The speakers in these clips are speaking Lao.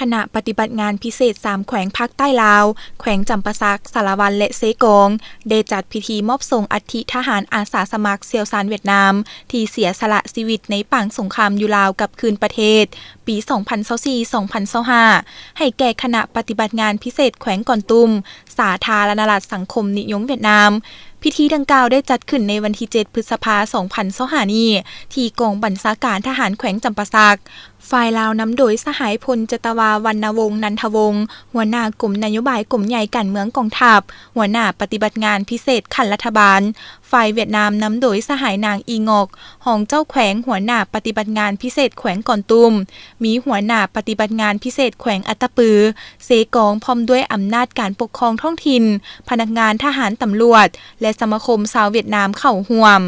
ຄະນະປະຕິບັດງານພິເສດສາມແຂວງພາກໃຕ້ລາວ, ແຂວງຈຳປາສັກ, ສາລະວັນ ແລະ ເຊກອງ ໄດ້ຈັດພິທີມອບສົ່ງອັດຖິທະຫານອາສາສະໝັກຊ່ຽວຊານຫວຽດນາມ ທີ່ເສຍສະຫຼະຊີວິດໃນປາງສົງຄາມຢູ່ລາວກັບຄືນປະເທດ ປີສອງພັນຊາວສີ່ ສອງພັນຊາວຫ້າ ໃຫ້ແກ່ຄະນະປະຕິບັດງານພິເສດແຂວງກອນຕຸມ, ສາທາລະນະລັດສັງຄົມນິຍົມຫວຽດນາມ. ພິທີດັ່ງກ່າວໄດ້ຈັດຂຶ້ນໃນວັນທີເຈັດ ພຶດສະພາ ສອງພັນຊາວຫ້ານີ້ ທີ່ກອງບັນຊາການທະຫານແຂວງຈຳປາສັກ. ຝ່າຍລາວນຳໂດຍສະຫາຍ ພົນຈັດຕະວາ ວັນນະວົງ ນັນທະວົງ ຫົວໜ້າກົມນະໂຍບາຍກົມໃຫຍ່ການເມືອງກອງທັບ, ຫົວໜ້າປະຕິບັດງານພິເສດຂັ້ນລັດຖະບານ. ຝ່າຍຫວຽດນາມນຳໂດຍສະຫາຍ ນາງ ອີງອກ ຮອງເຈົ້າແຂວງ, ຫົວໜ້າປະຕິບັດງານພິເສດແຂວງກອນຕຸມ, ມີຫົວໜ້າປະຕິບັດງານພິເສດແຂວງອັດຕະປື, ເຊກອງ ພ້ອມດ້ວຍອຳນາດການປົກຄອງທ້ອງຖິ່ນ, ພະນັກງານທະຫານ, ຕຳຫຼວດ ແລະ ສະມາຄົມຊາວຫວຽດນາມເຂົ້າຮ່ວມ.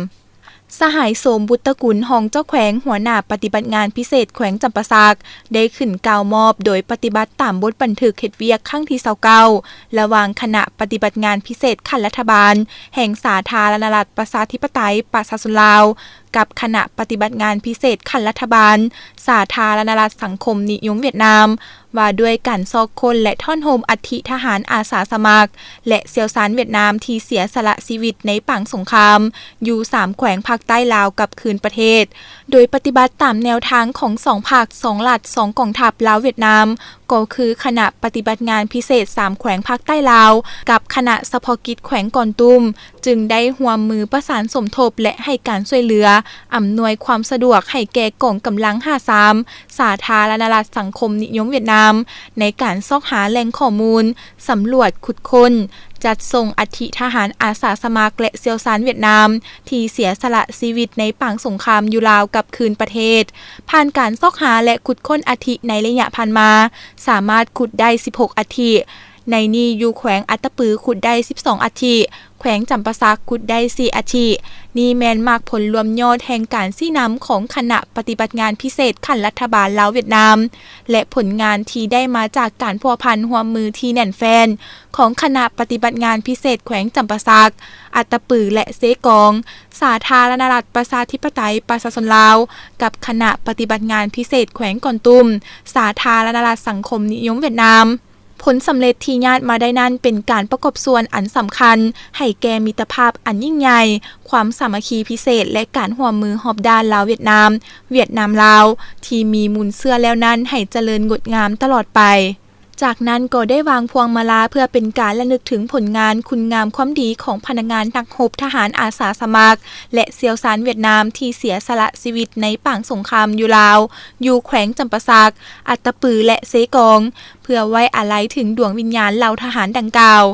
ສະຫາຍ ໂສມ ບຸດຕະກຸນ ຮອງເຈົ້າແຂວງ, ຫົວໜ້າປະຕິບັດງານພິເສດແຂວງຈຳປາສັກ ໄດ້ຂຶ້ນກ່າວມອບໂດຍປະຕິບັດຕາມບົດບັນທຶກເຮັດວຽກຄັ້ງທີຊາວເກົ້າ ລະຫວ່າງຄະນະປະຕິບັດງານພິເສດຂັ້ນລັດຖະບານແຫ່ງສາທາລະນະລັດປະຊາທິປະໄຕປະຊາຊົນລາວ ກັບຄະນະປະຕິບັດງານພິເສດຂັ້ນລັດຖະບານສາທາລະນະລັດສັງຄົມນິຍົມຫວຽດນາມ ວ່າດ້ວຍການຊອກຄົ້ນ ແລະ ທ້ອນໂຮມອັດຖິທະຫານອາສາສະໝັກ ແລະ ຊ່ຽວຊານຫວຽດນາມທີ່ເສຍສະຫຼະຊີວິດໃນປາງສົງຄາມ ຢູ່ສາມແຂວງພາກໃຕ້ລາວກັບຄືນປະເທດ ໂດຍປະຕິບັດຕາມແນວທາງຂອງສອງພັກ, ສອງລັດ, ສອງກອງທັບລາວຫວຽດນາມ ກໍຄືຄະນະປະຕິບັດງານພິເສດສາມແຂວງພາກໃຕ້ລາວ ກັບຄະນະສະເພາະກິດແຂວງກອນຕຸມ ຈຶ່ງໄດ້ຮ່ວມມືປະສານສົມທົບ ແລະ ໃຫ້ການຊ່ວຍເຫຼືອ ອຳນວຍຄວາມສະດວກໃຫ້ແກ່ກອງກຳລັງຫ້າສາມ ສາທາລະນະລັດສັງຄົມນິຍົມຫວຽດນາມ ໃນການຊອກຫາແຫຼ່ງຂໍ້ມູນ, ສຳຫຼວດ, ຂຸດຄົ້ນ, ຈັດສົ່ງອັດຖິທະຫານອາສາສະໝັກ ແລະ ຊ່ຽວຊານຫວຽດນາມ ທີ່ເສຍສະຫຼະຊີວິດໃນປາງສົງຄາມຢູ່ລາວກັບຄືນປະເທດ. ຜ່ານການຊອກຫາ ແລະ ຂຸດຄົ້ນອັດຖິໃນໄລຍະຜ່ານມາ, ສາມາດຂຸດໄດ້ສິບຫົກອັດຖິ. ໃນນີ້ຢູ່ແຂວງອັດຕະປືຂຸດໄດ້ສິບສອງອັດຖິ, ແຂວງຈຳປາສັກຂຸດໄດ້ສີ່ອັດຖິ. ນີ້ແມ່ນໝາກຜົນລວມຍອດແຫ່ງການຊີ້ນຳຂອງຄະນະປະຕິບັດງານພິເສດຂັ້ນລັດຖະບານລາວຫວຽດນາມ ແລະ ຜົນງານທີ່ໄດ້ມາຈາກການພົວພັນຮ່ວມມືທີ່ແໜ້ນແຟ້ນຂອງຄະນະປະຕິບັດງານພິເສດແຂວງຈຳປາສັກ, ອັດຕະປື ແລະ ເຊກອງ, ສາທາລະນະລັດປະຊາທິປະໄຕປະຊາຊົນລາວ ກັບຄະນະປະຕິບັດງານພິເສດແຂວງກອນຕຸມ, ສາທາລະນະລັດສັງຄົມນິຍົມຫວຽດນາມ. ຜົນສຳເລັດທີ່ຍາດມາໄດ້ນັ້ນ ເປັນການປະກອບສ່ວນອັນສຳຄັນໃຫ້ແກ່ມິດຕະພາບອັນຍິ່ງໃຫຍ່, ຄວາມສາມັກຄີພິເສດ ແລະ ການຮ່ວມມືຮອບດ້ານລາວ-ຫວຽດນາມ, ຫວຽດນາມ-ລາວ ທີ່ມີມູນເຊື້ອແລ້ວນັ້ນ ໃຫ້ຈະເລີນງົດງາມຕະຫຼອດໄປ. ຈາກນັ້ນກໍໄດ້ວາງພວງມາລາເພື່ອເປັນການລະນຶກເຖິງຜົນງານ, ຄຸນງາມຄວາມດີຂອງພະນັກງານນັກຮົບ, ທະຫານອາສາສະໝັກ ແລະ ຊ່ຽວຊານຫວຽດນາມທີ່ເສຍສະຫຼະຊີວິດໃນປາງສົງຄາມຢູ່ລາວ, ຢູ່ແຂວງຈຳປາສັກ, ອັດຕະປື ແລະ ເຊກອງ ເພື່ອໄວ້ອາໄລເຖິງດວງວິນຍານເຫຼົ່າທະຫານດັ່ງກ່າວ.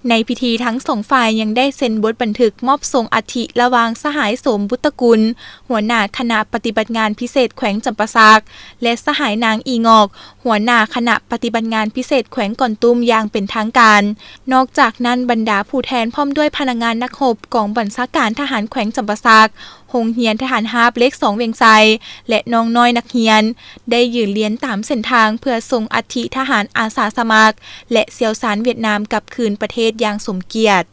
ໃນພິທີທັງສອງຝ່າຍຍັງໄດ້ເຊັນບົດບັນທຶກມອບສົ່ງອັດຖິລະຫວ່າງສະຫາຍ ໂສມ ບຸດຕະກຸນ ຫົວໜ້າຄະນະປະຕິບັດງານພິເສດແຂວງຈຳປາສັກ ແລະ ສະຫາຍ ນາງ ອີງອກ ຫົວໜ້າຄະນະປະຕິບັດງານພິເສດແຂວງກອນຕຸມຢ່າງເປັນທາງການ. ນອກຈາກນັ້ນ, ບັນດາຜູ້ແທນພ້ອມດ້ວຍພະນັກງານນັກຮົບກອງບັນຊາການທະຫານແຂວງຈຳປາສັກ, ໂຮງຮຽນທະຫານຮາບເລກສອງວຽງໄຊ ແລະ ນ້ອງນ້ອຍນັກຮຽນ ໄດ້ຢືນລຽນຕາມເສັ້ນທາງເພື່ອສົ່ງອັດຖິທະຫານອາສາສະໝັກ ແລະ ຊ່ຽວຊານຫວຽດນາມກັບຄືນປະເທດຢ່າງສົມກຽດ.